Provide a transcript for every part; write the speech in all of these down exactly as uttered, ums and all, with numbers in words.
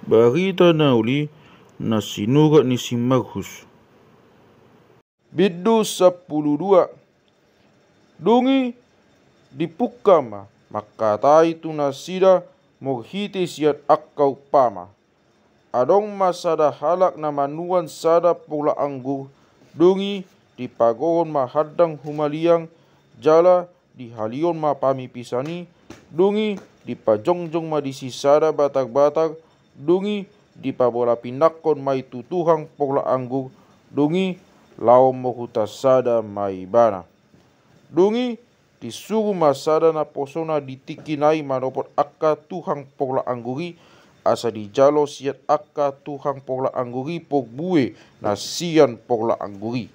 Barita na uli na sinurat ni si Markus. Bindu sampulu dua. Dung i dipungka ma mangkatai tu nasida marhite sian angka umpama. Adong ma sada halak na manuan sada porlak anggur, dung i dipagohon ma handang humaliang, jala dihalihon ma pamipisan i, dung i dipajongjong ma disi sada batarbatar, dung i dipabola pinanghon ma i tu tuhang porlak anggur, dung i laho marhuta sada ma ibana. Dung i disuru ma sada naposona di tingki na i manopot angka tuhang porlak anggur i, asa dijalo sian angka tuhang porlak anggur i parbue na sian porlak anggur i.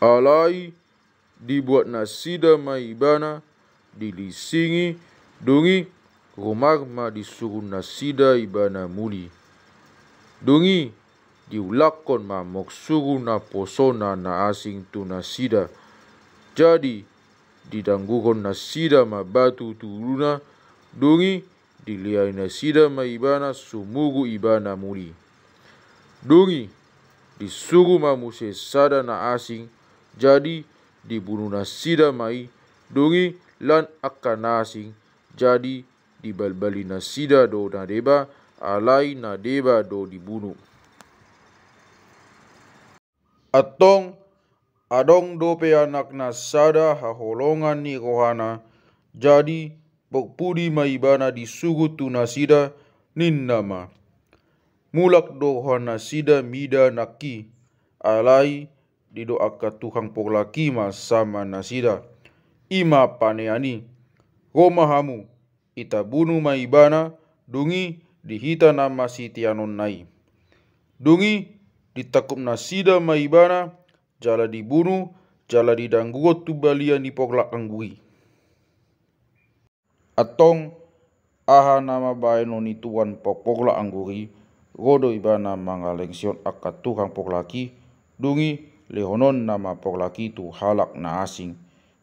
Alai dibuat nasida ma ibana, dilisingi, dung i rumar ma disuru nasida ibana muli. Dung i diulakhon ma marsuru naposona na asing tu nasida. Jadi didangguhon nasida ma batu tu uluna, dung i dilehai nasida ma ibana sumuru ibana muli. Dung i disuru ma muse sada na asing, jadi dibunu nasida ma i, dung i lan angka na asing, jadi dibalbali nasida do na deba, alai na deba do dibunu. Antong adong dope anak na sada haholongan ni rohana, jadi parpudi ma ibana disuru tu nasida, ninna ma: Mulak do rohanasida mida nangkin. Alai didok angka tuhang porlak i ma sama nasida: I ma panean i. Ro ma hamu, ita bunu ma ibana, dung i dihita nama siteanonna i. Dung i ditangkup nasida ma ibana, jala dibunu, jala didangguhon tu balian ni porlak anggur i. Antong aha nama bahenon ni tuan porlak anggur i? Ro do ibana mangalengehon angka tuhang porlak i, dung i lehononna ma porlak i tu halak na asing.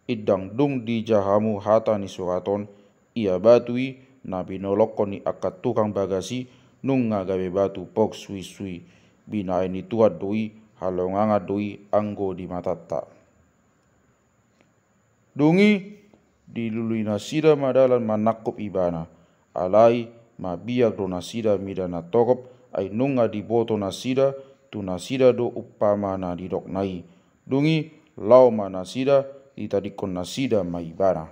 Indang dung dija hamu hata ni surat on: Ia batu i na binolongkon ni angka tukang bagas i, nunga gabe batu porsuisui. Binahen ni Tuhan do i, halongangan do i anggo di matanta. Dung i dilului nasida ma dalan manangkup ibana. Alai mabiar do nasida mida na torop, ai nunga diboto nasida, tu nasida do umpama na didokna i. Dung i laho ma nasida, ditadingkon nasida ma ibana.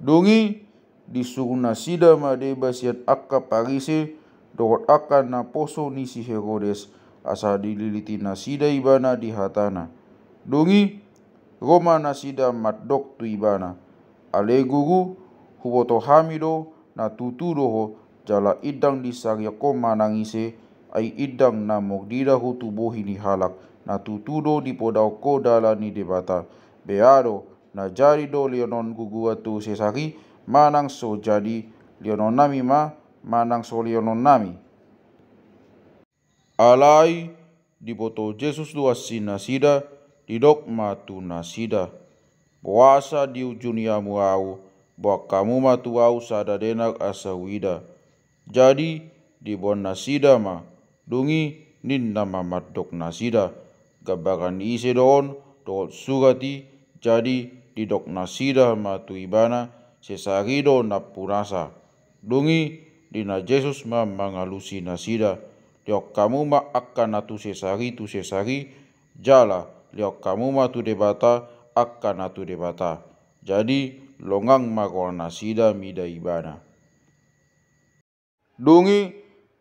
Dung i disuru nasida ma deba sian angka Parise dohot angka naposo ni si Herodes, asa dililiti nasida ibana di hatana. Dung i ro ma nasida mandok tu ibana: Ale Guru, huboto hami do na tutu do ho, jala indang disariak ho manang ise, ai indang na mardila ho tu bohi ni halak. Na tutu do dipodaon ho dalan ni Debata. Bea do, na jadi do lehonon gurguan tu Sesar i, manang so jadi lehononnami ma, manang so lehononnami. Alai diboto Jesus do asi nasida, didok ma tu nasida: Boasa diujuni hamu ahu? Boan hamu ma tu ahu sada denar asa huida. Jadi diboan nasida ma, dung i ninna ma mandok nasida: Gambaran ni ise do on dohot surat i? Jadi didok nasida ma tu ibana: Sesar i do nampunasa. Dung i ninna Jesus ma mangalusi nasida: Lehon hamu ma angka na tu Sesar i tu Sesar i, jala lehon hamu ma tu Debata angka na tu Debata. Jadi longang ma rohanasida mida ibana. Dung i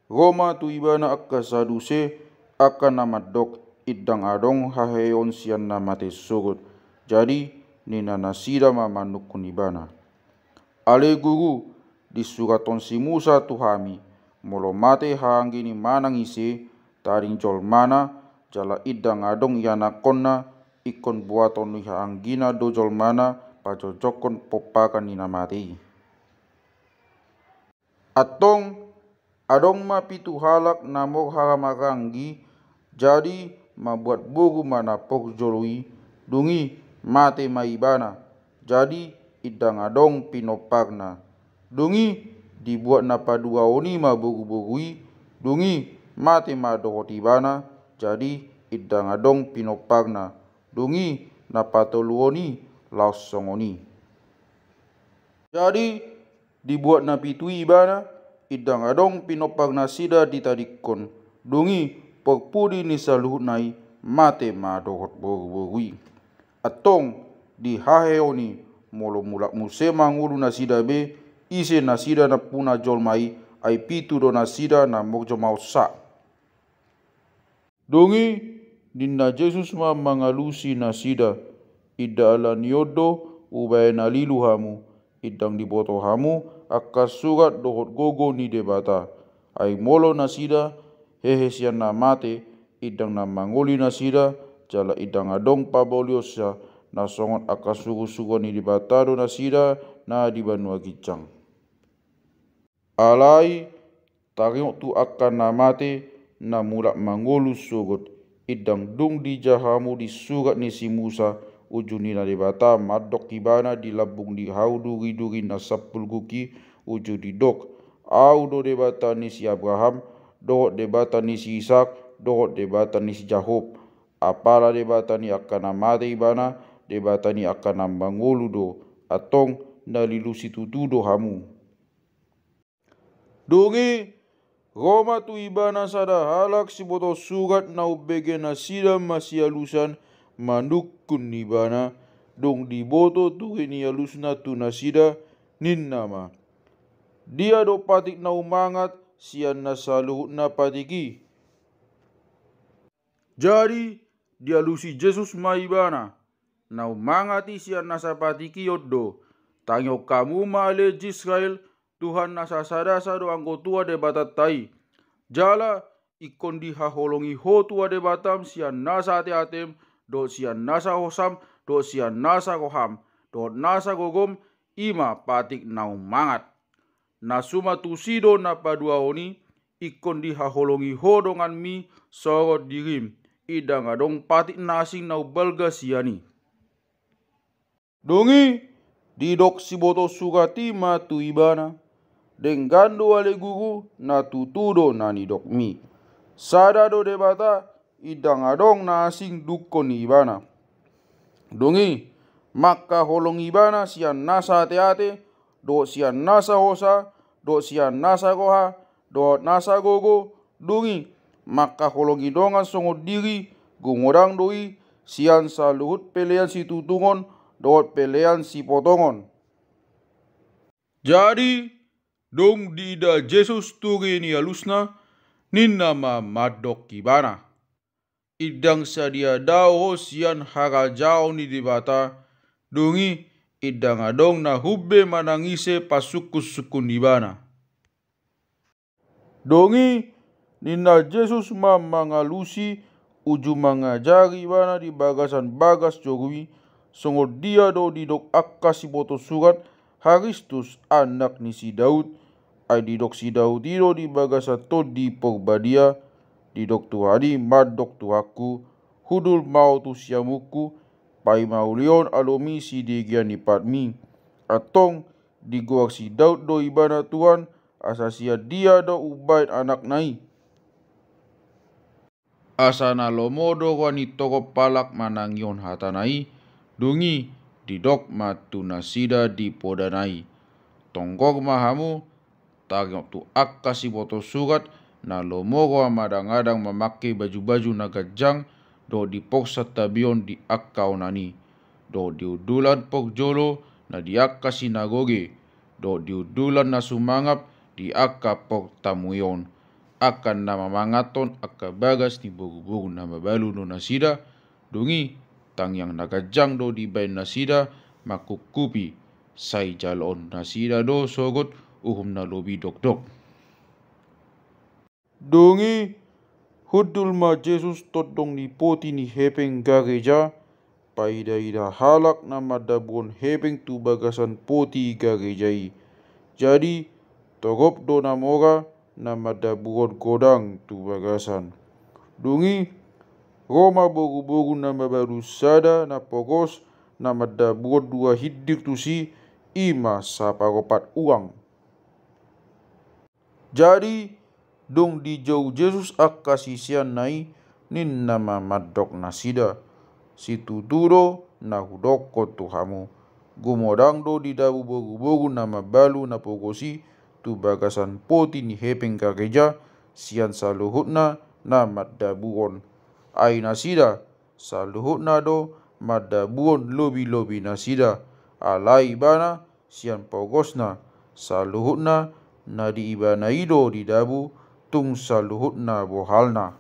ro ma tu ibana angka Saduse, angka na mandok indang adong haheheon sian na mate surut. Jadi ninna nasida ma manungkun ibana: Ale Guru, disurathon si Musa tu hami: Molo mate haanggi ni manang ise, tading jolmana, jala indang adong ianakhonna, ingkon boaton ni haanggina do jolmana pajongjongkon pomparan ni na mate i. Antong adong ma pitu halak na mor hahamaranggi, jadi mambuat boru ma na parjolo i, dung i mate ma ibana, jadi indang adong pinomparna. Dung i Dibuat na paduahon i ma boruboru i, dung i mate ma dohot ibana. Jadi indang adong pinompar na. Dung i na patoluhon i laos songon i. Jadi dibuat na pitu i ibana, indang adong pinompar nasida ditadingkon. Dung i porpudi ni saluhutna i mate ma dohot boruboru i. Antong di haheheon i, molo mulak muse mangolu nasida be, ise nasida nampuna jolma i? Ai pitu do nasida na morjom aossa. Dung i ninna Jesus ma mangalusi nasida: Inda ala ni on do hubaen na lilu hamu, indang diboto hamu angka surat dohot gogo ni Debata. Ai molo nasida hehe sian na mate, indang na mangoli nasida, jala indang adong pabolionsa. Na songon angka surusuruan ni Debata do nasida na di banua ginjang. Alai taringot tu angka na mate na mulak mangolu sogot, indang dung dija hamu di surat ni si Musa, uju ni na Debata mandok ibana di lambung ni hau duriduri na sampulguk i, uju didok: Ahu do Debata ni si Abraham, dohot Debata ni si Isak, dohot Debata ni si Jahob. Apala Debata ni angka na mate ibana, Debata ni angka na mangolu do. Antong na lilu situtu do hamu. Dung i ro ma tu ibana sada halak siboto surat na umbege nasida masialusan manungkun ibana. Dung diboto ture ni alusna tu nasida, ninna ma: Dia do patik na humangat sian na saluhutna patik i? Jadi dialusi Jesus ma ibana: Na humangat i sian nasa patik i on do. Tangion hamu ma ale Israel, Tuhan na sasada sa do anggo Tuhan Debatanta i. Jala ingkon dihaholongi ho Tuhan Debatam sian nasa ateatem, dohot sian nasa hosam, dohot sian nasa roham, dohot nasa gogom, i ma patik na humangat. Na suman tusi do na paduahon i: Ingkon dihaholongi ho donganmi songon dirim. Indang adong patik na asing na umbalga sian i. Dung i didok siboto surat i ma tu ibana: Denggan do ale Guru, na tutu do na nidokmi. Sada do Debata, indang adong na asing dungkon ni ibana. Dung i mangkaholongi ibana sian nasa ateate, dohot sian nasa hosa, dohot sian nasa roha, dohot nasa gogo. Dung i mangkaholongi dongan songon diri, gumogang do i sian saluhut pelean situtungon dohot pelean sipotongon. Jadi dung diida Jesus ture ni alusna, ninna ma mandok ibana: Indang sadia dao ho sian harajaon ni Debata. Dung i indang adong na humbe manang ise pasungkunsungkun ibana. Dung i ninna Jesus ma mangalusi uju mangajari ibana di bagasan bagas toru i: Songon dia do didok angka siboto surat, Haristus, anak ni si Daud? Ai didok si Daud i do di bagasan Tondi Porbadia: Didok Tuhan i mandok Tuhanku: Hundul ma ho tu siamunku, paima ulehon alomi sidegean ni patmi. Antong digoar si Daud do ibana Tuhan, asa sian dia do umbahen anakna i? Asa na lomo do roha ni torop halak manangihon hatana i. Dung i didok ma tu nasida di podana i: Tonggor ma hamu, taringot tu angka siboto surat, na lomo roha madangadang mamangke bajubaju na ganjang, dohot diporsan tabeon di angka onan i, dohot di hundulan porjolo na di angka sinagoge, dohot di hundulan na sumangap di angka portamueon, angka na mamangathon angka bagas ni boruboru na mabalu do nasida. Dung i tangiang na ganjang do dibahen nasida mangkupkupi, sai jaloon nasida do sogot uhum na lobi dokdok. Dung i hundul ma Jesus tondong ni poti ni hepeng gareja, paidaida halak na mandabuhon hepeng tu bagasan poti gareja i. Jadi torop do na mora na mandabuhon godang tu bagasan. Dung i ro ma boruboru na mabalu sada na pogos na mandabuhon dua hindir tusi, i ma saparopat uang. Jadi, dung dijou Jesus angka siseanna i, ninna ma mandok nasida: Situtu do na hudokkon tu hamu: Gumodang do di dabu bogu-bogu na mambalu na pogos i tu bagasan poti ni hepeng gareja sian saluhutna na mandabuhon. Ai nasida, saluhutna do mandabuhon lobi-lobi nasida, alai ibana sian pogosna, saluhutna na di ibana i do didabu, tung saluhutna bohalna.